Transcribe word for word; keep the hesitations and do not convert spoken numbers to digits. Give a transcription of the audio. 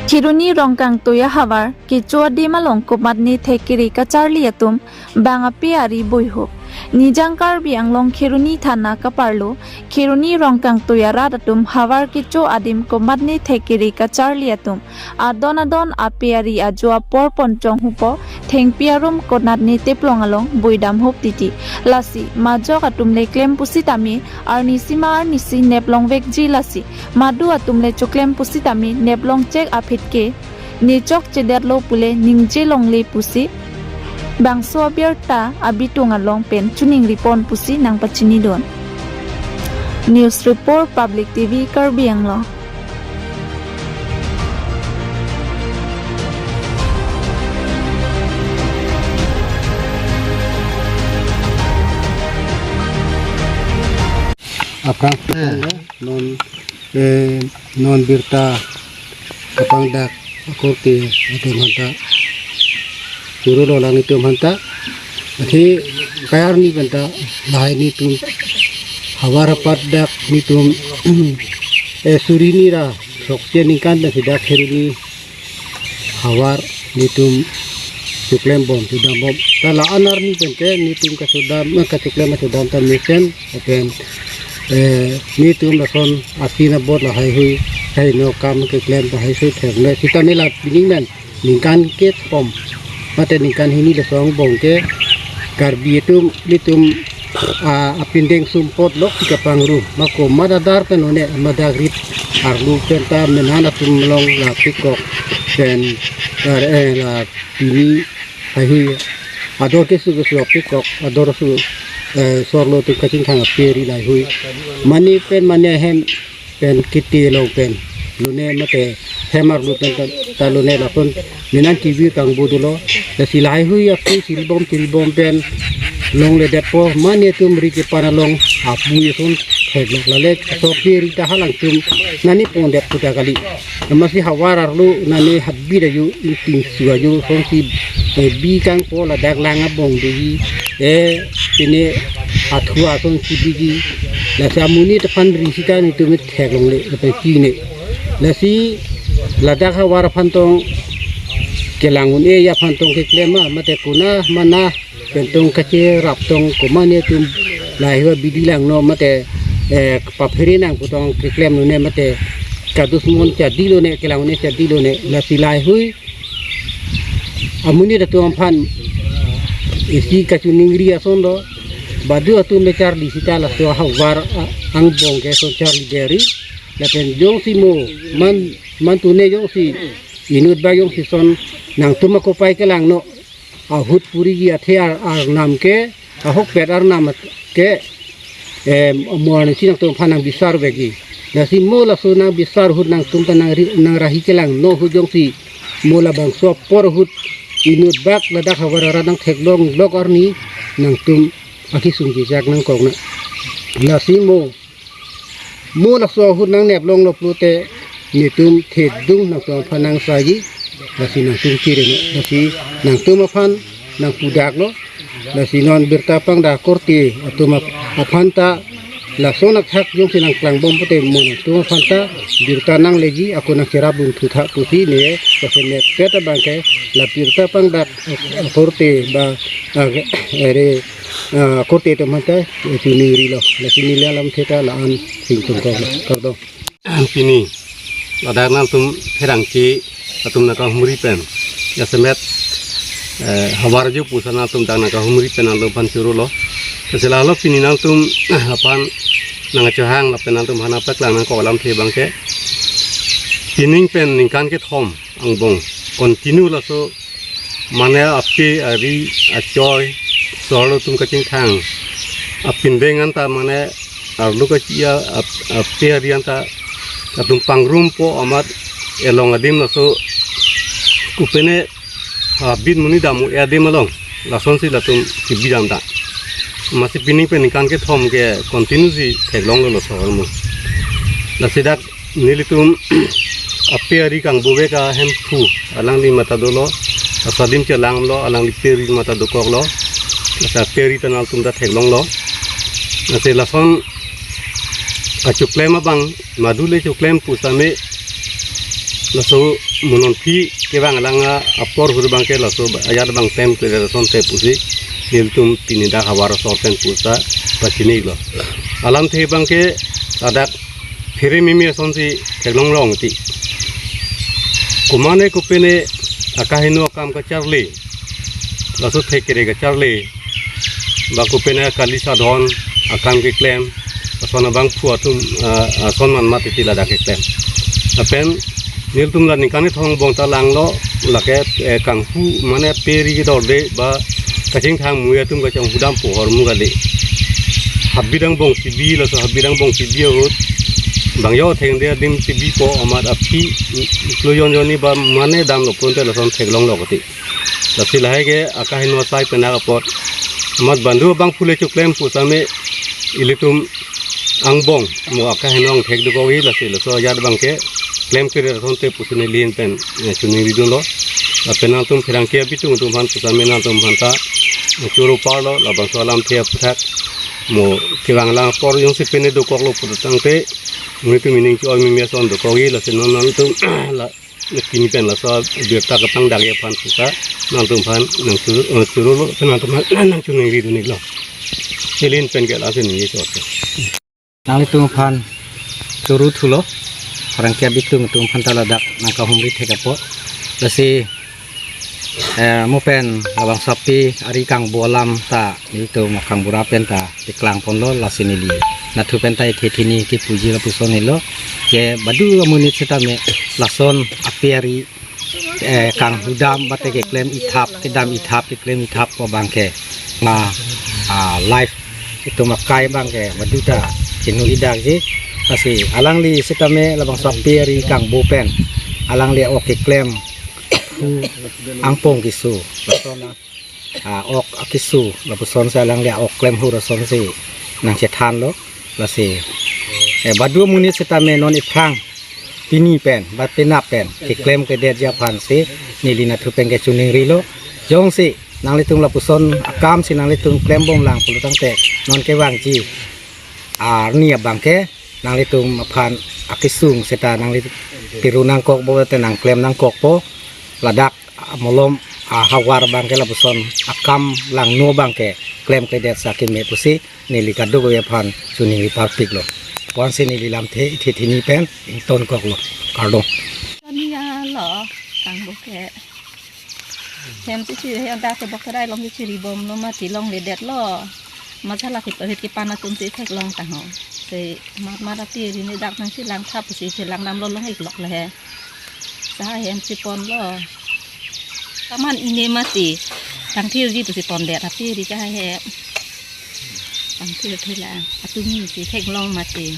Kheroni Rongkangtui ahavar kecho adim along komatne thek kere kacharli atum bang ape ari boihup. Nijang Karbi Anglong Kheroni thana kaparlo Kheroni Rongkangtui arat atum havar kecho adim komatne thek kere kacharli atum adon adon ape ari ajo apor pon chonghupo, thengpi arum konatne teplong along boidamhup titi. Lasi majok atum le klem pusitame arnisi ma arnisi neplongvekji, lasi madu atum le choklem pusitame neplongchek aphi ke nechokchedetlo pule ningje longle pusi bangso abirta abitung along pen choningri pon pusi nangpachinidun. News Report, Public T V, Karbi Anglong. Aphrang, eh, non, eh, non birta kapangdak akorte atum aphanta chorolo, alanglitum aphanta. Athe kayar ni penta lahai netum havar hapat dak netum, eh, suri ni ra throksi aningkan pen si dak Kheroni havar netum choklembom, chodambom. Ta la-an arni pen ke netum kachodam, eh, kachoklem kachodam ta mesen, lapen, eh, netum lason asin abot lahaihui, heno kam keklem lahaihui thekle. Sitame la pining pen ningkan kethom mate ningkan hini lason angbong ke Karbi atum, netum, ah, apindeng sumpot lok si kapangrum. Mako mat adar pen lone, madak rit arlo penta menan atum along la pikok pen, eh, la pini haihui ador kesu kesu apikok, ador su, eh, sorlo atum kachingthang ape ari laihui. Mane pen mane hem pen kiti along pen lone mate hem arlo pen ta, ta lone lason menan kevir kangbo dolo. Lasi laihui apu chiribom chiribom pen longledetpo, mane atum ri kepan along apu ason theklok, lale so ape ari ta halangtum nani pondet puta kali. Amatsi havar arlo nani habit ajo, ingting su ajo, sonsi, eh, bi kangpo ladak lang abong doji, eh, pine athua sonsi biji. Lasi amonit aphan ri sita netum theklongle, lapen chine. Lasi ladak havar aphan tong kelang un-e aphan tong keklem ma, mate kona mana pen tong kacherap tong, komane atum lahai abidi langno mate, eh, paphere nang pu tong keklem lone mate kadusmon chadi lone, kelang un-e chadi lone, lasi laihui amonit atum aphan isi kachoningri ason lo, badu atum le charli sita laso havar a-, angbong ke son charli deri, lapen jongsi mo man, man tune jongsi inut ba jongsi son nangtum akopai kelangno ahut puriji athe ar-, arnam ke, ahokpet arnam ke, eh, mo arnisi nangtum aphan nangbisar vekji. Lasi mo laso nangbisar ahut nangtum ta nangri-, nangrahi kelangno ahut jongsi mo labangso apor ahut inut bak ladak havar arat nangtheklonglok arni nangtum akesung chechak nangkoknang. Lasi mo mo laso ahut nangneplonglo pulote netum thedung nangtum aphan nangsaji, lasi nangtum chireno, lasi nangtum aphan nangpudaklo, lasi non birta pangdak akorte atum ap-, aphan ta lason athak jongsi nangklangbom pute mo nangtum aphan ta birta nangleji, ako nangcherap dun thutha pusi ne, lasi nepet abang ke la birta pangdak akorte ba, ah, ere, ah, akorte atum aphanta, eh, choningrilo. Lasi neli alamthe ta la-an singkung koklo. Kardom. Pini ladak nangtum pherangke atum nangkahumri pen, jasemet, eh, havar ajo pusa nangtum dak nangkahumri pen nangtum aphan chorolo. Lasi lalo pini nangtum aphan nangchohang lapen nangtum aphan nangpaklang nangkok alamthe abang ke, pining pen ningkan kethom angbong continue laso mane ape ari achoi sorlo atum kachingthang apindeng anta mane arlo kachi-a ap-, ape ari anta atum pangrumpo amat elong adim laso kopine habit monit dam-o adim along lasonsi latum kebidam ta. Amatsi pining pen ningkan kethom ke continue si theklonglo laso ahormu. Lasi dak nelitum ape ari kangbovek ahemphu alangli matha dolo, aso adim chelanglo, alangli pe ari matha dokoklo, lasi ape ari ta nangtum ta theklonglo. Lasi lason achoklem abang, madu le choklem pusitame laso mo non aphi kevang lang a apor ahut abangke laso ajat abang klem kledetson te pusi nelitum pini dak havar asor pen puta pachini lo. Alamthe abangke ladak phere mimi asonsi theklong long ti. Komane kopine akaheno akam kacharli, laso thek kere kacharli, ba kopine kali sadhon akam keklem, ason abangphu atum, ah, ason manmat iti ladak keklem. Lapen nelitum la ningkan ni thong bong ta langlo, lake, eh, kanghu mane peri kedorde ba kachingthang mui atum kachonghudam pohor mu kali. Habit angbong sibi, laso habit angbong sibi ahut bang yo thengde adim sibipo amat aphi iklo jon jonni ba mane damlo pon te lason theklong lo kati. Lasi lahai ke akaheno asai penak apot amat bandu abangphu le choklem pu same ilitum angbong mo akaheno angthek dokokji, lasi laso ajat abangke klem kledetson te pusi neli ahin pen, eh, choningri dunlo. Lapen nangtum pherangke abitung atum aphan pu same nangtum aphan ta, eh, choro parlo, labangso alamthe aphuthak mo kevang lang apor jongsi pine dokoklo pulo tangte, nelitum ining cho-oi mimi ason dokokji, lasi non nangtum la pini pen laso abirta kapangdakji aphan puta nangtum aphan nangchu-, eh, chorolo, nangtum aphan nangchoningri dun-iklo. Neli ahin pen ke lasi neli chot. Nanglitum aphan choro thulo, pherangke abitung atum aphan ta ladak nangkahumri thek apot. Lasi, eh, mo pen labangso ape ari kangbo alam ta nelitum kangbura pen ta paklang ponlo, lasi neli nathu pen ta ithe thini kipuji lapuson helo. Ke badu amonit setame lason ape ari, eh, kanghudam bate keklem ithap, kedam ithap, keklem ithap ko abangke ma, ah, life itum akai abangke badu ta kinu idakji. Lasi alangli setame labangso ape ari kangbo pen alangli ok keklem hu angpong keso, lason a, ah, ok akeso lapusonsi alangli ok klem hu asonsi nangchethanlo. Lasi, eh, badu amonit setame non iphrang pini pen ba penap pen keklem kledetji aphansi neli nathu pen ke choningrilo. Jongsi nanglitum lapuson akamsi nanglitum klembom lang pulo tangte non kevangji arni abangke nanglitum aphan akesung seta nangli tiru nangkokpo te nangklem nangkokpo, ladak amolom ahavar abangke lapuson akam langno abangke klem kledet sa keme pusi neli kadokave aphan choningri parpiklo. Ko-ansi neli lamthe ithe thini pen ingtonkoklo. Kardom. Kani ya lo, kangbo ke. Hem si si, hem dak ke bok kerai along si ribomlo mati longledetlo. Masala kipahit kipan atumsi theklong tangho. Si mat mat ape ari ne dak nangchelang thap si chelang damlo long-iklok le he. Sa hem si ponlo. Kaman ine mati. Tangthirji pusi pondet ape ari ka he. Tangthir thela. Atum si theklong mati.